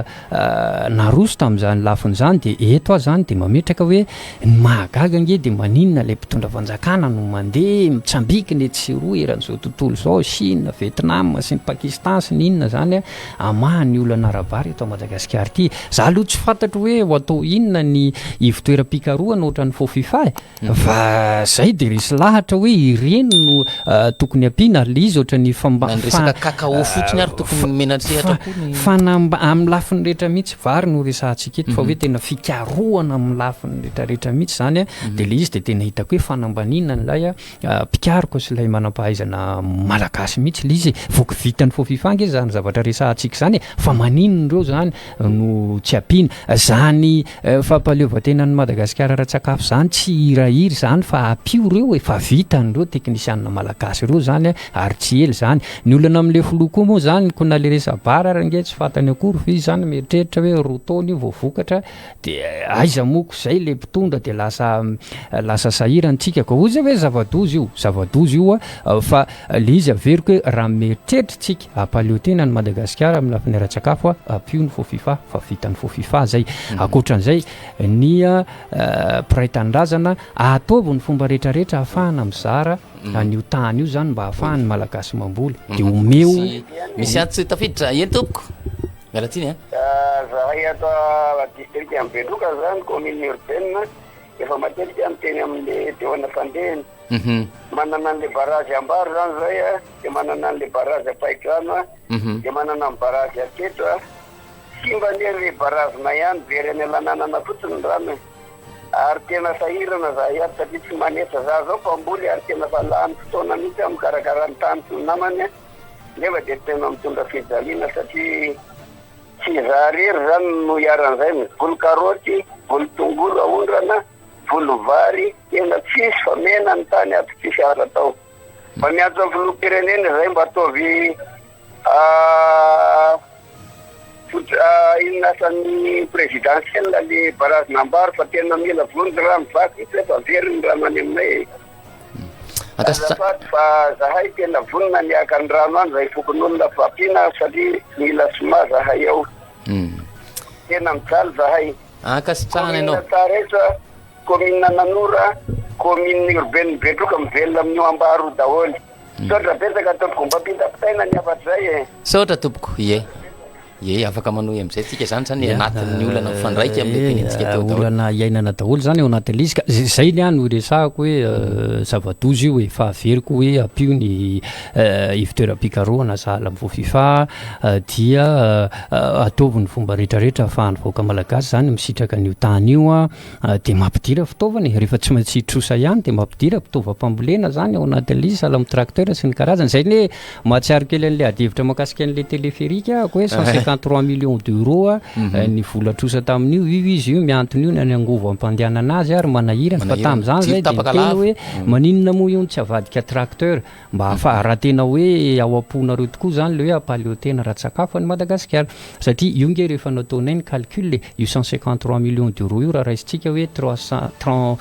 naroso tamin'izany lafiny izany, dia eto aho izany dia mametraka hoe ny mahagaga ange dia maninona ilay mpitondra fanjakana no mandeha mitsambikina etsy sy eroa eran'izao tontolo izao, Chine, Vietnam sy ny Pakistan sy ny inona izany an, hamaha ny olana ara-bary eto Madagasikara ity. Za aloha tsy fantatro hoe ho atao inona ny ivotoeram-pikarohana ohatran'ny Fofifa e, fa zay de resy lahatra hoe ireny no tokony ampiana ary le izy ohatran'ny famba- Na ny resaka cacao fotsiny ary tokony omena sehatra koa ny. Fanamba- amin'ny lafiny rehetra mihitsy, vary no resahantsika eto fa hoe tena fikarohana amin'ny lafiny rehetrarehetra mihitsy zany a, de le izy de tena hitako hoe fanambaniana an'ilay Mpikaroka sy ilay manam-pahaizana malagasy mihitsy ilay izy e! Voky vitan'ny Fofifa ange izany zavatra resahantsika izany e! Fa maninona ireo izany no tsy ampiana? Izany fampahaleovantenan'i Madagasikara ara-tsakafo izany tsy hirahira izany fa ampio ireo e! Fa vitan'ireo teknisianina malagasy ireo izany ary tsy ela izany. Ny olana amin'ilay filoha koa moa izany koa na ilay resa-bary ary ange tsy fantany akory fa izy izany mieritreritra hoe roa taona io vao vokatra De aiza moa ko zay le mpitondra de lasa lasa sahirana tsika ko hoy zay hoe zava-doza io, zava-doza io a, fa le izy averiko hoe raha mieritreritra tsika hampaleo tena an'i Madagasikara amin'ny lafiny ara-tsakafo a, ampio ny Fofifa fa vitan'ny Fofifa zay. Ankoatran'izay ny mpiray tanindrazana ataovy ny fomba rehetrarehetra ahafahana mizara an'io tany io zany mba ahafahan'ny Malagasy mamboly de omeo. Misy antso tafiditra, eny tompoko. Miala tsiny a. Zahay ato district an'i Betroka zany commune urbaine efa matetika miteny amin'le deona fandehany. Manana an'le barrage Ambaro zany zay a, de manana an'le barrage Ampahitrano a, de manana ny barrage Aketo a. Simba anie le barrage-nay any, very any Alananana fotsiny ny rano e. Ary tena sahirana zahay ato satria tsy manetsa. Za zao mpamboly ary tena fa lany fotoana mihitsy aho mikarakara ny tany sy ny namany a. Nefa dia tena mitondra fijaliana satria tsy izaho irery izany no iharan'izay, ny voly karaoty, voly tongolo aondrana, voly vary, tena tsisy fa mena ny tany ato tsisy azo atao. Mba miantso ny filoham-pirenena izahay mba ataovy inona asan'ny présidentielle le barrage nambaro fa tena mila vonjy rano vaky mihitsy fa very ny rano any aminay e. Azafady fa zahay tena vonona ny haka ny rano any zahay fokonolona Fampina satria mila soma zahay ao. Tena mijaly zahay. Ankasitrahana ianao. Commune Tsaraitra, commune Nanora, commune urbaine Betroka mivelona amin'io Ambaro daholo. Misaotra betsaka tompoko, mba ampitapitaina ny hafatry zay e. Misaotra tompoko, ie. Ie, afaka manohy amin'izay tsika zany zany anatin'ny olana mifandraika amin'ilay tenenintsika teo daholo. Olana iainana daholo zany ao anatin'ilay izy ka zay ny ahy no resahako hoe zava-doza io e, fa averiko hoe ampio ny ivon-toeram-pikarohana sahala amin'ny Fofifa dia ataovy ny fomba rehetrarehetra ahafahan'ny vahoaka malagasy zany misitraka an'io tany io an. Dia mampidira fitaovana e, rehefa tsy maintsy hitrosa ihany dia mampidira fitaovam-pambolena zany ao anatin'ilay izy, sahala amin'ny tracteur sy ny karazany. Zay anie mahatsiaro kely an'ilay adihevitra mahakasika an'ilay téléphérique ahako hoe 150. 53 millions d'euros ny vola trosa tamin'io, io izy io miantona io ny angovo ampandehanana azy ary manahirana fa tamin'izany zay dia niteny hoe maninona moa io no tsy avadika tracteur mba ahafaha raha tena hoe ao am-ponareo tokoa zany le hoe hampaleo tena ara-tsakafo an'i Madagasikara satria io nge rehefa nataonay ny calcul e, io 153 millions d'euros io raha raisintsika hoe 300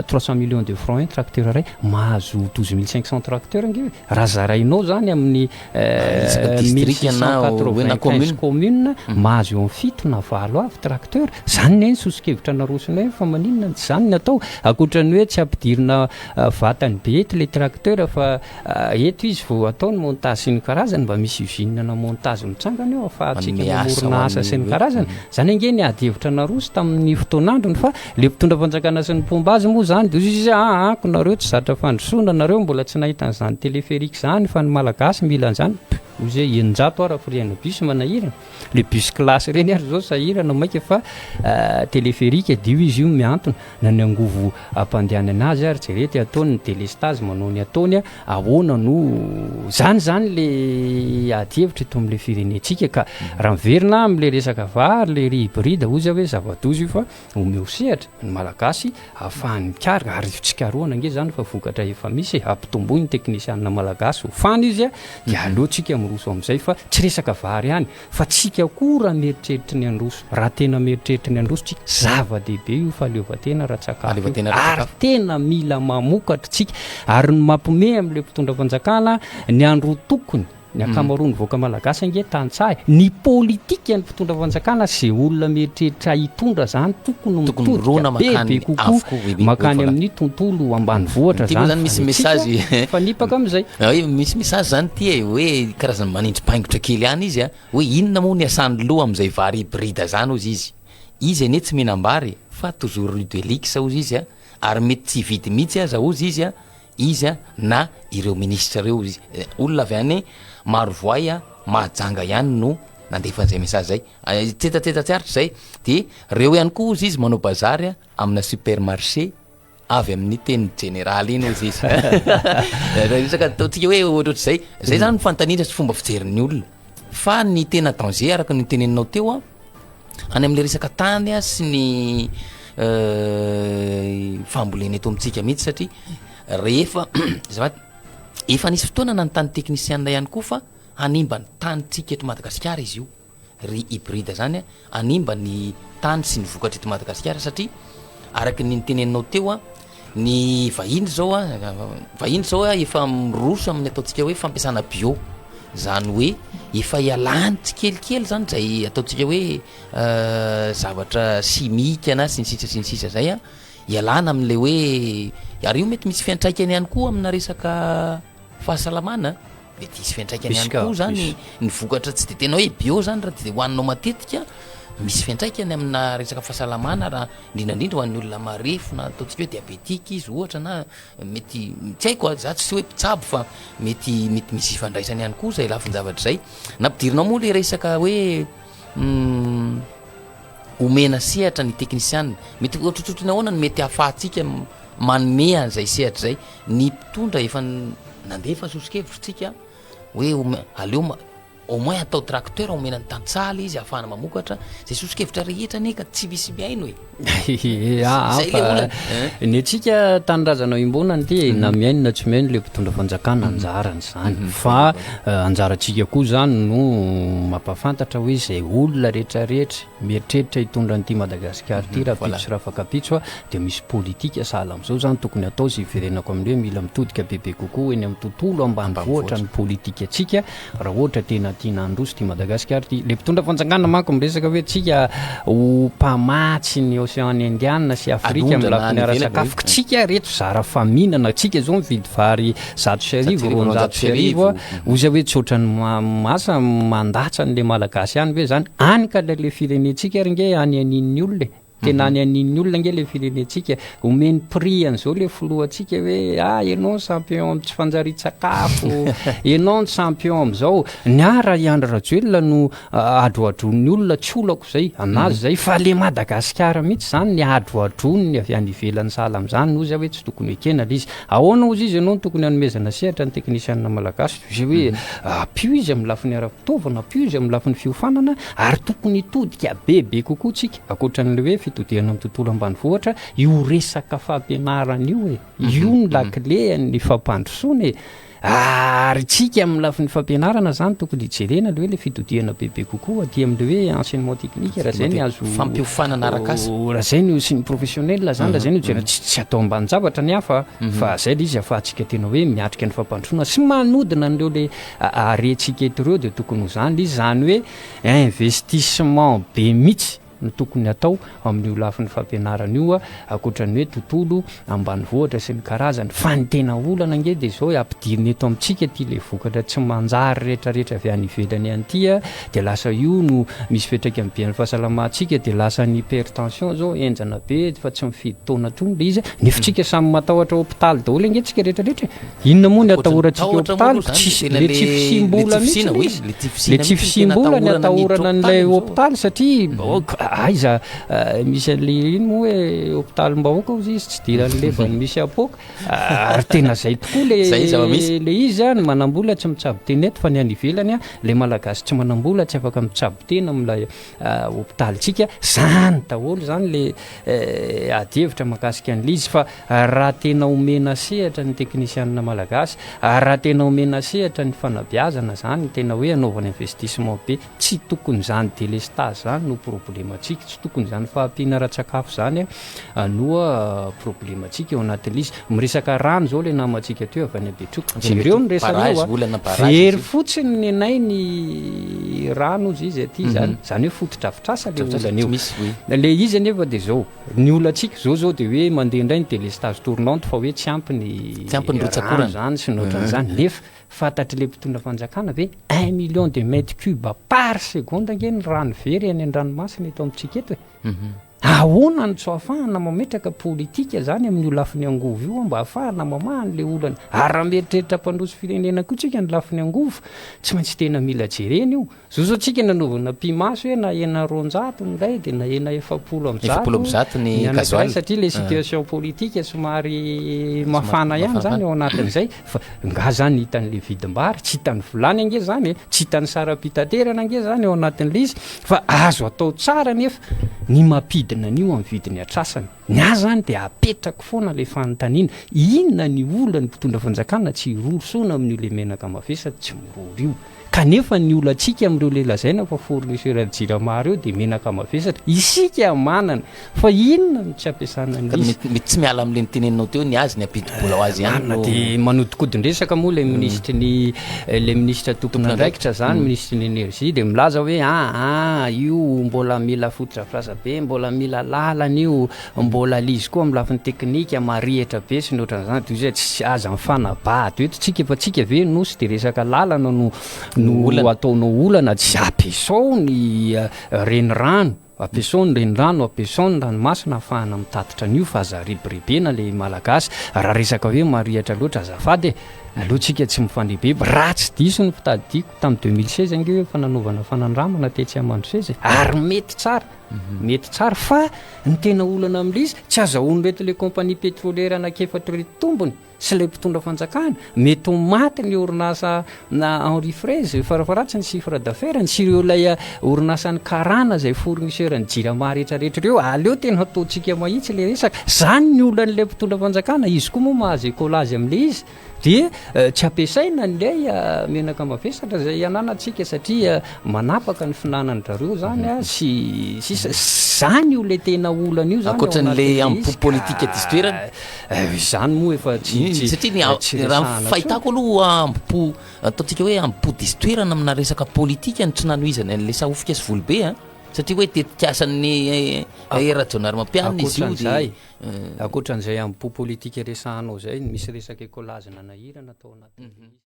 300 millions de francs io tracteur iray mahazo 12500 tracteur nge io e. Raha zarainao zany amin'ny 1695 commune mahazo eo amin'ny fito na valo avy tracteur, zany ne ny soso-kevitra narosonay fa maninona no tsy zany ny atao, ankoatran'ny hoe tsy ampidirina vatany be eto le tracteur fa eto izy vao atao ny montage sy ny karazany, mba misy usine na montage mitsangana eo ahafahantsika mamorona asa sy ny karazany, zany ange ny ady hevitra naroso tamin'ny fotoan'androny fa Le mpitondra fanjakana sy ny mpomba azy moa zany de hoy izy aa ko nareo tsy zatra fandrosoana nareo mbola tsy nahita an'izany téléphérique zany fa ny malagasy mila an'izany hoy izy hoe 600 ara frais-na bus manahirana le bus classe reny ary zao sahirana maika fa téléphérique dio izy io miantona na ny angovo ampandehanana azy ary jereo ty ataony ny délestage manao ny ataony ahoana no zany zany le ady hevitra eto am'le firenentsika ka raha miverina am'le resaka vary le riz hybride hoy za hoe zava-doza io fa Omeo sehatra ny Malagasy ahafahany mikaroka ary tsikarohana ange zany fa vokatra efa misy e, ampitomboy ny teknisianina Malagasy ho fany izy dia aleo tsika miroso amin'izay fa tsy resaka vary ihany fa tsika koa raha mieritreritry ny handroso, raha tena mieritreritry ny handroso tsika, zava-dehibe io fahaleovantena ara-tsakafo io ary tena mila mamokatra tsika ary ny mampiomehy amin'ilay mpitondra fanjakana ny androtokony Ny ankamaroan'ny vahoaka malagasy ange tantsaha e! Ny politika ny mpitondra fanjakana sy ze olona mieritreritra hitondra zany tokony mitodika bebe kokoa mankany amin'ny tontolo ambanivohitra zany fa ny antsika mifanipaka amin'izay. Misy message zany ty e, hoe karazany manindrim-paingotra kely ihany izy a, hoe inona moa ny asan'ny loha amin'izay vary hybride zany hozy izy, izy anie tsy mihinam-bary fa toujours rue de l'X hozy izy a, ary mety tsy hividy mihitsy aza hozy izy a, izy na ireo minisitra ireo izy, olona avy any Marovoay Mahajanga ihany no nandefa an'izay message zay, tsetsatsetsa tsy aritra zay, de reo ihany koa ozy izy manao bazary amina supermarché avy amin'ny teny jeneraly iny ozy izy, resaka ataontsika hoe ohatrohatr'izay, zay zany ny fanontaniana sy fomba fijerin'ny olona, fa ny tena danger araka ny noteneninao teo an, Any amin'ilay resaka tany sy ny fambolena eto amintsika mihitsy satria rehefa azafady, efa nisy fotoana nanontany teknisianina ihany koa fa hanimba ny tanintsika eto Madagasikara izy io, ry hybride zany a, hanimba ny tany sy ny vokatra eto Madagasikara satria araka ny noteneninao teo a, Ny vahiny zao a, vahiny zao a efa miroso amin'ny ataontsika hoe fampiasana bio, zany hoe efa ialany tsikelikely zany zay ataontsika hoe zavatra simika na sy ny sisa sy ny sisa zay a, ialana amin'le hoe ary io mety misy fiantraikany ihany koa amina resaka fahasalamana. Mety hisy fiantraikany ihany koa zany ny vokatra tsy de tena hoe bio zany raha de hohaninao matetika, misy fiantraikany amina resaka fahasalamana raha indrindra indrindra ho an'ny olona marefo na ataontsika hoe diabetika izy ohatra na mety tsy haiko a, za tsy hoe mpitsabo fa mety mety misy ifandraisany ihany koa zay lafin-javatra zay. Nampidirinao moa le resaka hoe omena sehatra ny teknisianina, mety ohatrohatrotry ny ahoana no mety ahafahantsika manome an'izay sehatra zay? Ny mpitondra efa nandefa soso-kevitra tsika hoe aleo au moins atao tracteur omena ny tantsaha le izy ahafahana mamokatra, zay soso-kevitra rehetra anie ka tsy misy mihaino e. Zay le olana. Ny antsika tanindrazana iombonana ity e, na mihaino na tsy mihaino le mpitondra fanjakana anjarany zany fa anjarantsika koa zany no mampahafantatra hoe zay olona rehetrarehetra Mieritreritra hitondra an'ity Madagasikara ity rahampitso sy rafakampitso aho dia misy politika sahala amin'izao izany tokony hatao izay hiverenako amin'ny hoe mila mitodika bebe kokoa eny amin'ny tontolo ambanivohitra ny politikantsika raha ohatra tena tiana handroso ity Madagasikara ity. Ilay mpitondra fanjakana manko miresaka hoe tsika ho mpamatsy ny Ocean Indiana sy Afrika amin'ny lafiny ara-tsakafo. Tsika reto zara fa mihinana, tsika izao mividy vary 1100, 1200, Oza hoe tsy ohatran'ny asa mandatsa an'le malagasy ihany ve zany? Any ka le firenentsika ary nge any anian'ny olona e. Tena any anin'ny olona ange le firenentsika. Omeny prix an'izao le filohantsika hoe ah ianao ny champion amin'ny tsy fanjarian-tsakafo, ianao ny champion amin'izao. Ny ahy raha i Andry Rajoelina no adroadroin'ny olona tsy olako izay, an'azy izay, fa le Madagasikara mihitsy izany ny adroadroin'ny avy any ivelany sahala amin'izany hozy aho hoe tsy tokony ekena le izy. Ahoana hozy izy ianao no tokony hanomezana sehatra ny teknisianina malagasy? Izay hoe ampio izy amin'ny lafiny ara-pitaovana, ampio izy amin'ny lafiny fiofanana ary tokony hitodika bebe kokoa tsika ankoatra an'ilay hoe fitodihana amin'ny tontolo ambanivohitra, io resaka fampianarana io e, io no lakile an'ny fampandrosoana e. Ary tsika amin'ny lafiny fampianarana zany tokony hijerena le hoe le fitodihana bebe kokoa aty amin'le hoe enseignement technique raha zay ny azo Fampiofanana arak'asa. Raha zay no sy ny professionnel zany raha zay no jerena tsy tsy atao ambanin-javatra ny hafa fa zay le izy ahafahantsika tena hoe miatrika ny fampandrosoana sy manodina an'ireo le harentsika eto ireo dia tokony ho zany le izy zany hoe investissement be mihitsy no tokony hatao amin'io lafiny fampianarana io ankoatra ny hoe tontolo ambanivohitra sy ny karazany fa ny tena olana ange dia izao hoe ampidirina eto amintsika ity ilay vokatra tsy manjary rehetrarehetra avy any ivelany any ity dia lasa io no misy fiantraikany be amin'ny fahasalamantsika dia lasa ny hypertension izao henjana be fa tsy mifidy taona intsony ilay izy nefa tsika samy matahotra hopitaly daholo ange tsika rehetrarehetra e. Inona moa ny atahorantsika hopitaly? Tsisy le tsy fisiam-bola mihitsy le izy. Le tsy fisiam-bola ny atahorana an'ilay hopitaly satria aiza misy an'le ino moa hoe hopitalim-bahoaka hozy izy tsy diran'ny levany misy apoaka. Ary tena zay tokoa le le izy a, ny manam-bola tsy mitsabo tena eto fa ny any ivelany a, le malagasy tsy manam-bola tsy afaka mitsabo tena amin'ilay hopitalintsika. Zany daholo zany le adihevitra mahakasika an'ilay izy fa Raha tena omena sehatra ny teknisianina malagasy, ary raha tena omena sehatra ny fanabeazana zany, tena hoe anaovana investissement be, tsy tokony zany delestage zany no problemantsika, tsy tokony zany fahampiana ara-tsakafo zany no problemantsika eo anatin'ilay izy. Miresaka rano zao le namantsika teo avy any Betroka, jereo ny resany eo a, very fotsiny nenay ny rano ozy izy aty zany, zany hoe fotodrafitrasa le olana eo. Le izy anefa de zao. Ny olantsika zao zao de hoe mandeha indray ny délestage tournante fa hoe tsy ampy ny Tsy ampy ny rotsakorana. rano zany sy ny ohatran'izany nefa fantatry le mpitondra fanjakana ve un million de mètre cube par seconde ange ny rano very any an-dranomasina eto amintsika eto e. Ahoana no tsy ahafahana mametraka politika zany amin'io lafiny angovo io mba ahafahana mamaha an'le olana ary raha mieritreritra hampandroso firenena koa tsika ny lafiny angovo tsy maintsy tena mila jerena io. Zao zao tsika nanaovana pi-maso hoe nahena 200 ny iray dia nahena 140 ny anankiray satria le situation politique somary mafana ihany zany ao anatin'izay fa nga zany hitan'le vidim-bary tsy hitan'ny vilany ange zany e, tsy hitan'ny saram-pitaterana ange zany ao anatin'le izy fa azo atao tsara nefa ny mampidina an'io amin'ny vidiny atrasany. Ny ahy zany dia apetrako foana le fanontaniana, inona ny olan'ny mpitondra fanjakana tsy hirorosoana amin'io le menaka mavesatra tsy miroro io? Kanefa ny olantsika amin'ireo le lazaina fa fournisseur ny jirama ireo dia menaka mavesatra. Isika manana. Fa inona no tsy ampiasana Ka an'izy? mety mety tsy miala amin'le noteneninao teo ny azy ny ampidi-bola ho azy ihany Marina no dia manodikodin-dresaka moa ilay minisitry ny ilay minisitra tompon'andraikitra zany, minisitry ny energie dia milaza hoe aa io mbola mila fotodrafitrasa be, mbola mila lalana io, Mbola lizy koa amin'ny lafiny teknika, marihitra be sy ny ohatran'izany, toy izay tsy aza mifanabado eto tsika fa tsika ve nosy dia resaka lalana no no ataonao olana, tsy ampiasao ny renirano, ampiasao ny renirano, ampiasao ny ranomasina ahafahana mitatitra an'io fa aza rebirebena le malagasy, raha resaka hoe marihitra loatra azafady e, aleo tsika tsy mifandrebeby, raha tsy diso ny fitadidiako tamin'ny 2016 ange hoe efa nanaovana fanandramana tetsy Amandroseza e, ary mety tsara. Mety tsara fa ny tena olana amin'ilay izy tsy azahoan'ireto ilay compagnie pétrolière anankiefatra ireto tombony sy ilay mpitondra fanjakana, mety ho maty ny orinasa Henri Fraise farafaharatsiny ny chiffre d'affaires-ny sy ireo ilay orinasan'ny karana izay fournisseur ny jirama rehetrarehetra ireo, aleo tena ataontsika mahitsy ilay resaka, izany ny olan'ilay mpitondra fanjakana, izy koa moa mahazo écolage amin'ilay izy. Dia tsy ampiasaina an'ilay menaka mavesatra izay ananantsika satria manapaka ny finanan-dRareo izany sy sisa. Izany io ilay tena olana io izany ao Ankoatran'ilay anatin'ilay ampo izy politika ka diso toerana. izany moa efa tsy tsy Satria ny tsy raha ny resahana fahitako intsony. aloha ambo-po ataontsika hoe ambo-po diso toerana amina resaka politika no tsy nanohizany an'ilay sahofika sy volobe a. Satria hoe tetikasan'ny Hery Rajaonarimampianina izy io dia Ankoatran'izay, ankoatran'izay ambo-po politika resahanao izay, misy resaka écolage nanahirana tao anatin'ilay izy.